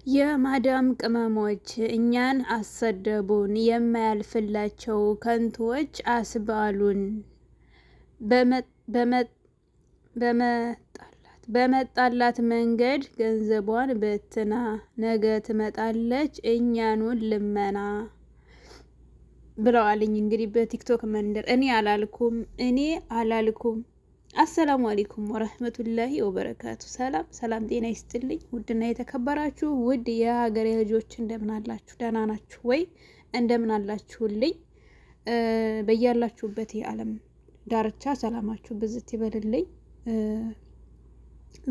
የማዳም ቅመሞች እኛን አሰደቡን፣ የማያልፍላቸው ከንቱዎች አስባሉን። በመጣላት መንገድ ገንዘቧን በትና ነገ ትመጣለች እኛኑን ልመና ብለዋልኝ። እንግዲህ በቲክቶክ መንደር እኔ አላልኩም፣ እኔ አላልኩም። አሰላሙ አለይኩም ወረህመቱላሂ ወበረካቱ። ሰላም ሰላም፣ ጤና ይስጥልኝ ውድና የተከበራችሁ ውድ የሀገሬ ልጆች እንደምን አላችሁ? ደህና ናችሁ ወይ? እንደምን አላችሁልኝ? በያላችሁበት የዓለም ዳርቻ ሰላማችሁ ብዝት ይበልልኝ።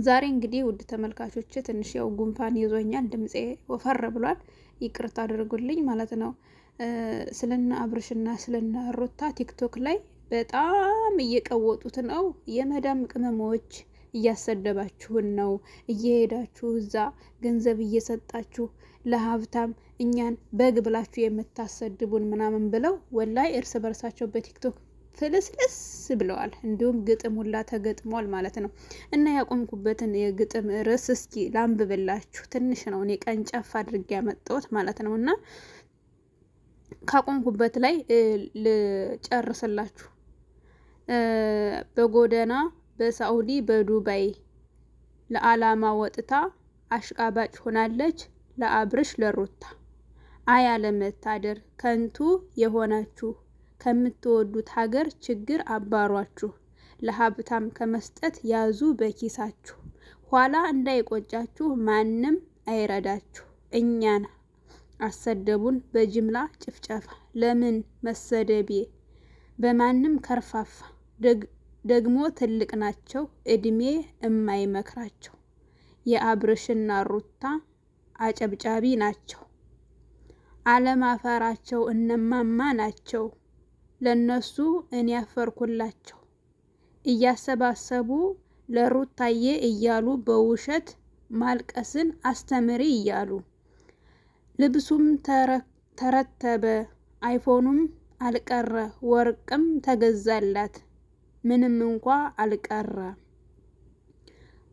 ዛሬ እንግዲህ ውድ ተመልካቾች ትንሽ ያው ጉንፋን ይዞኛል፣ ድምፄ ወፈር ብሏል፣ ይቅርታ አድርጉልኝ ማለት ነው። ስለነ አብርሽና ስለነ ሩታ ቲክቶክ ላይ በጣም እየቀወጡት ነው። የመዳም ቅመሞች እያሰደባችሁን ነው፣ እየሄዳችሁ እዛ ገንዘብ እየሰጣችሁ ለሀብታም እኛን በግ ብላችሁ የምታሰድቡን ምናምን ብለው ወላይ እርስ በርሳቸው በቲክቶክ ፍልስልስ ብለዋል። እንዲሁም ግጥም ሁላ ተገጥሟል ማለት ነው። እና ያቆምኩበትን የግጥም ርዕስ እስኪ ላንብብላችሁ። ትንሽ ነው እኔ ቀንጨፍ አድርጌ ያመጣሁት ማለት ነው እና ካቆምኩበት ላይ ልጨርስላችሁ። በጎዳና በሳዑዲ በዱባይ ለዓላማ ወጥታ አሽቃባጭ ሆናለች ለአብርሽ ለሩታ። አያለመታደር ከንቱ የሆናችሁ ከምትወዱት ሀገር ችግር አባሯችሁ ለሀብታም ከመስጠት ያዙ በኪሳችሁ ኋላ እንዳይቆጫችሁ ማንም አይረዳችሁ። እኛን አሰደቡን በጅምላ ጭፍጨፋ ለምን መሰደቤ በማንም ከርፋፋ ደግሞ ትልቅ ናቸው እድሜ እማይመክራቸው የአብርሽና ሩታ አጨብጫቢ ናቸው። አለማፈራቸው እነማማ ናቸው። ለነሱ እኔ ያፈርኩላቸው እያሰባሰቡ ለሩታዬ እያሉ በውሸት ማልቀስን አስተምሪ እያሉ ልብሱም ተረተበ አይፎኑም አልቀረ ወርቅም ተገዛላት ምንም እንኳ አልቀረ።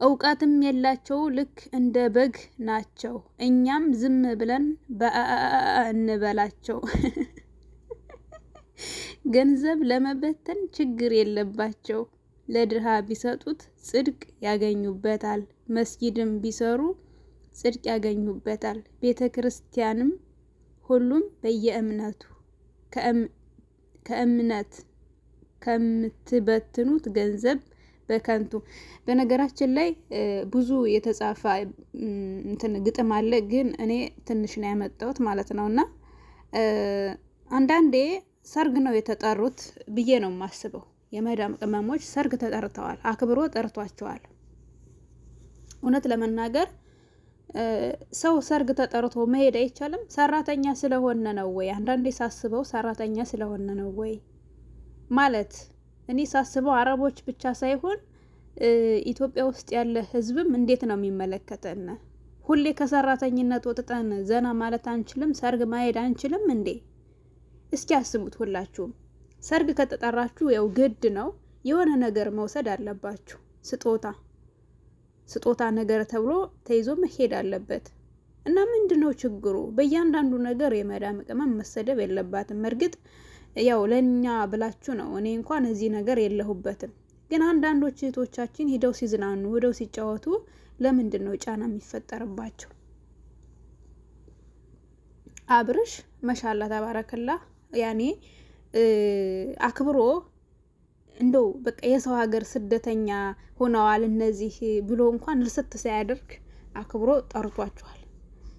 እውቀትም የላቸው ልክ እንደ በግ ናቸው። እኛም ዝም ብለን እንበላቸው። ገንዘብ ለመበተን ችግር የለባቸው። ለድሃ ቢሰጡት ጽድቅ ያገኙበታል። መስጊድም ቢሰሩ ጽድቅ ያገኙበታል። ቤተ ክርስቲያንም ሁሉም በየእምነቱ ከእምነት ከምትበትኑት ገንዘብ በከንቱ። በነገራችን ላይ ብዙ የተጻፈ እንትን ግጥም አለ፣ ግን እኔ ትንሽ ነው ያመጣሁት ማለት ነው። እና አንዳንዴ ሰርግ ነው የተጠሩት ብዬ ነው የማስበው። የመዳም ቅመሞች ሰርግ ተጠርተዋል፣ አክብሮ ጠርቷቸዋል። እውነት ለመናገር ሰው ሰርግ ተጠርቶ መሄድ አይቻልም? ሰራተኛ ስለሆነ ነው ወይ? አንዳንዴ ሳስበው ሰራተኛ ስለሆነ ነው ወይ ማለት እኔ ሳስበው አረቦች ብቻ ሳይሆን ኢትዮጵያ ውስጥ ያለ ሕዝብም እንዴት ነው የሚመለከተን? ሁሌ ከሰራተኝነት ወጥተን ዘና ማለት አንችልም? ሰርግ ማሄድ አንችልም እንዴ? እስኪ አስቡት ሁላችሁም። ሰርግ ከተጠራችሁ ያው ግድ ነው የሆነ ነገር መውሰድ አለባችሁ። ስጦታ ስጦታ ነገር ተብሎ ተይዞ መሄድ አለበት። እና ምንድን ነው ችግሩ? በእያንዳንዱ ነገር የመዳም ቅመም መሰደብ የለባትም። እርግጥ ያው ለእኛ ብላችሁ ነው። እኔ እንኳን እዚህ ነገር የለሁበትም። ግን አንዳንዶች እህቶቻችን ሂደው ሲዝናኑ ሂደው ሲጫወቱ ለምንድን ነው ጫና የሚፈጠርባቸው? አብርሽ መሻላ ተባረከላ ያኔ አክብሮ እንደው በቃ የሰው ሀገር ስደተኛ ሆነዋል እነዚህ ብሎ እንኳን ርስት ሳያደርግ አክብሮ ጠርቷቸዋል።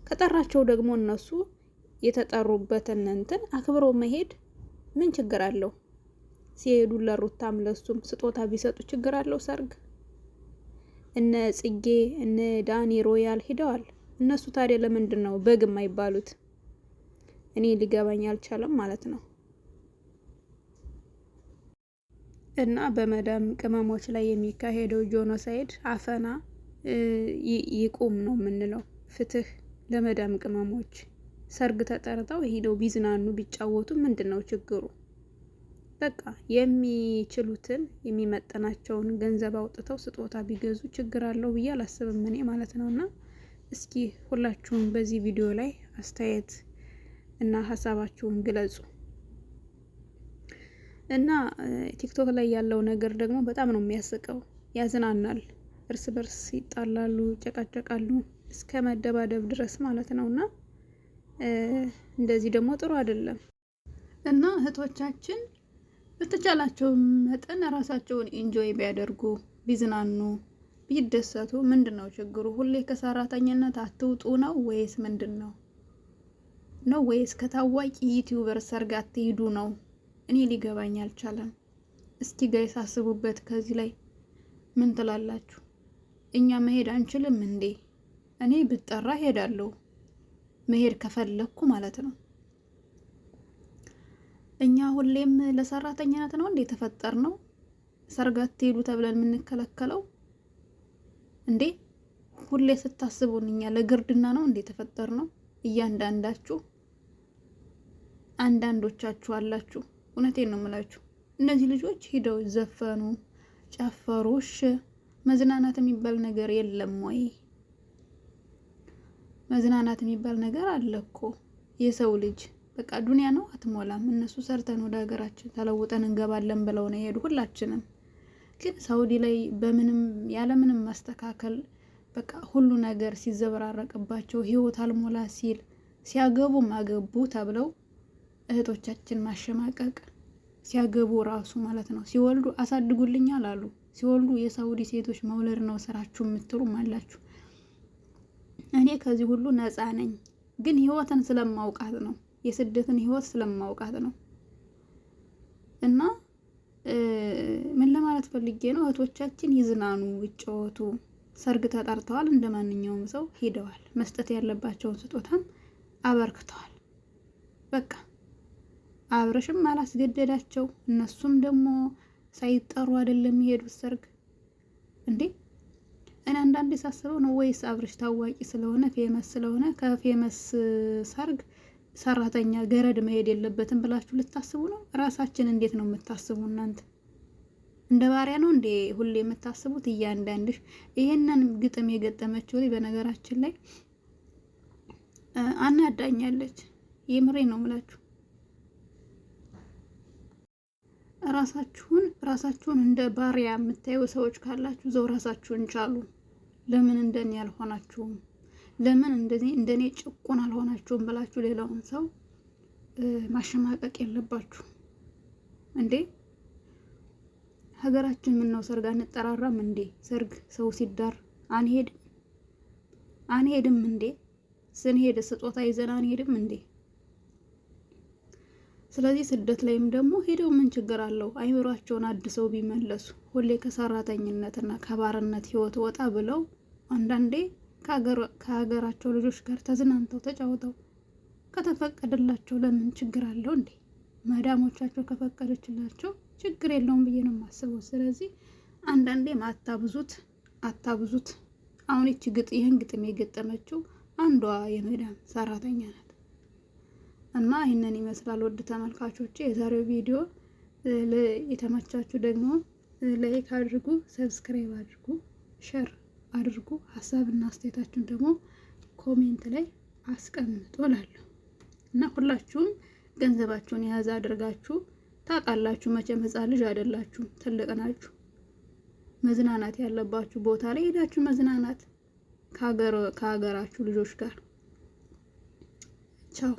ከጠራቸው ደግሞ እነሱ የተጠሩበትን እንትን አክብሮ መሄድ ምን ችግር አለው? ሲሄዱ ለሩታም ለሱም ስጦታ ቢሰጡ ችግር አለው? ሰርግ እነ ጽጌ እነ ዳኒ ሮያል ሂደዋል። እነሱ ታዲያ ለምንድን ነው በግ የማይባሉት? እኔ ሊገባኝ አልቻለም ማለት ነው። እና በመዳም ቅመሞች ላይ የሚካሄደው genocide አፈና ይቁም ነው የምንለው። ፍትህ ለመዳም ቅመሞች። ሰርግ ተጠርተው ሄደው ቢዝናኑ ቢጫወቱ ምንድን ነው ችግሩ? በቃ የሚችሉትን የሚመጥናቸውን ገንዘብ አውጥተው ስጦታ ቢገዙ ችግር አለው ብዬ አላስብም እኔ ማለት ነው። እና እስኪ ሁላችሁም በዚህ ቪዲዮ ላይ አስተያየት እና ሀሳባችሁን ግለጹ። እና ቲክቶክ ላይ ያለው ነገር ደግሞ በጣም ነው የሚያስቀው፣ ያዝናናል። እርስ በርስ ይጣላሉ፣ ይጨቃጨቃሉ እስከ መደባደብ ድረስ ማለት ነው። እና እንደዚህ ደግሞ ጥሩ አይደለም። እና እህቶቻችን በተቻላቸው መጠን ራሳቸውን enjoy ቢያደርጉ፣ ቢዝናኑ፣ ቢደሰቱ ምንድን ነው ችግሩ? ሁሌ ከሰራተኝነት አትውጡ ነው ወይስ ምንድን ነው ነው ወይስ ከታዋቂ YouTuber ሰርግ አትሂዱ ነው? እኔ ሊገባኝ አልቻለም። እስኪ guys አስቡበት። ከዚህ ላይ ምን ትላላችሁ? እኛ መሄድ አንችልም እንዴ? እኔ ብጠራ ሄዳለሁ፣ መሄድ ከፈለግኩ ማለት ነው። እኛ ሁሌም ለሰራተኝነት ነው እንዴ የተፈጠር ነው? ሰርግ አትሄዱ ተብለን የምንከለከለው እንዴ? ሁሌ ስታስቡን እኛ ለግርድና ነው እንዴ የተፈጠር ነው? እያንዳንዳችሁ አንዳንዶቻችሁ አላችሁ። እውነቴን ነው የምላችሁ። እነዚህ ልጆች ሂደው ዘፈኑ፣ ጨፈሩ። እሺ መዝናናት የሚባል ነገር የለም ወይ? መዝናናት የሚባል ነገር አለ እኮ። የሰው ልጅ በቃ ዱንያ ነው አትሞላም። እነሱ ሰርተን ወደ ሀገራችን ተለውጠን እንገባለን ብለው ነው የሄዱ። ሁላችንም ግን ሳውዲ ላይ በምንም ያለምንም ማስተካከል በቃ ሁሉ ነገር ሲዘበራረቅባቸው ህይወት አልሞላ ሲል ሲያገቡም አገቡ ተብለው እህቶቻችን ማሸማቀቅ ሲያገቡ ራሱ ማለት ነው። ሲወልዱ አሳድጉልኛል አሉ። ሲወልዱ የሳውዲ ሴቶች መውለድ ነው ስራችሁ የምትሉም አላችሁ። እኔ ከዚህ ሁሉ ነፃ ነኝ፣ ግን ህይወትን ስለማውቃት ነው። የስደትን ህይወት ስለማውቃት ነው። እና ምን ለማለት ፈልጌ ነው፣ እህቶቻችን ይዝናኑ፣ ይጫወቱ። ሰርግ ተጠርተዋል፣ እንደ ማንኛውም ሰው ሂደዋል። መስጠት ያለባቸውን ስጦታም አበርክተዋል። በቃ አብረሽም አላስገደዳቸው፣ እነሱም ደግሞ ሳይጠሩ አይደለም የሄዱት ሰርግ እንዴ። እኔ አንዳንዴ ሳስበው ነው ወይስ አብረሽ ታዋቂ ስለሆነ famous ስለሆነ ከ famous ሰርግ ሰራተኛ ገረድ መሄድ የለበትም ብላችሁ ልታስቡ ነው? ራሳችን እንዴት ነው የምታስቡ እናንተ? እንደ ባሪያ ነው እንዴ ሁሌ የምታስቡት? እያንዳንድሽ ይሄንን ግጥም የገጠመችው ላይ በነገራችን ላይ አናዳኛለች። የምሬ ነው ምላችሁ። ራሳችሁን እንደ ባሪያ የምታዩ ሰዎች ካላችሁ ዘው ራሳችሁን ቻሉ። ለምን እንደኔ ያልሆናችሁም፣ ለምን እንደዚህ እንደኔ ጭቁን አልሆናችሁም ብላችሁ ሌላውን ሰው ማሸማቀቅ የለባችሁ እንዴ። ሀገራችን ምን ነው ሰርግ አንጠራራም እንዴ? ሰርግ ሰው ሲዳር አንሄድም አንሄድም እንዴ? ስንሄድ ስጦታ ይዘን አንሄድም እንዴ? ስለዚህ ስደት ላይም ደግሞ ሄደው ምን ችግር አለው? አይምሯቸውን አድሰው ቢመለሱ፣ ሁሌ ከሰራተኝነትና ከባርነት ህይወት ወጣ ብለው አንዳንዴ ከሀገራቸው ልጆች ጋር ተዝናንተው ተጫውተው ከተፈቀደላቸው ለምን ችግር አለው እንዴ? መዳሞቻቸው ከፈቀደችላቸው ችግር የለውም ብዬ ነው የማስበው። ስለዚህ አንዳንዴም አታብዙት አታብዙት። አሁን ይቺ ይህን ግጥም የገጠመችው አንዷ የመዳም ሰራተኛ ናት። እና ይህንን ይመስላል ውድ ተመልካቾቼ የዛሬው ቪዲዮ። የተመቻችሁ ደግሞ like አድርጉ፣ subscribe አድርጉ፣ share አድርጉ። ሀሳብና አስተያየታችሁን ደግሞ comment ላይ አስቀምጡ እላለሁ። እና ሁላችሁም ገንዘባችሁን የያዘ አድርጋችሁ ታውቃላችሁ። መቼም ሕፃን ልጅ አይደላችሁም፣ ትልቅ ናችሁ። መዝናናት ያለባችሁ ቦታ ላይ ሄዳችሁ መዝናናት ከሀገራችሁ ልጆች ጋር። ቻው።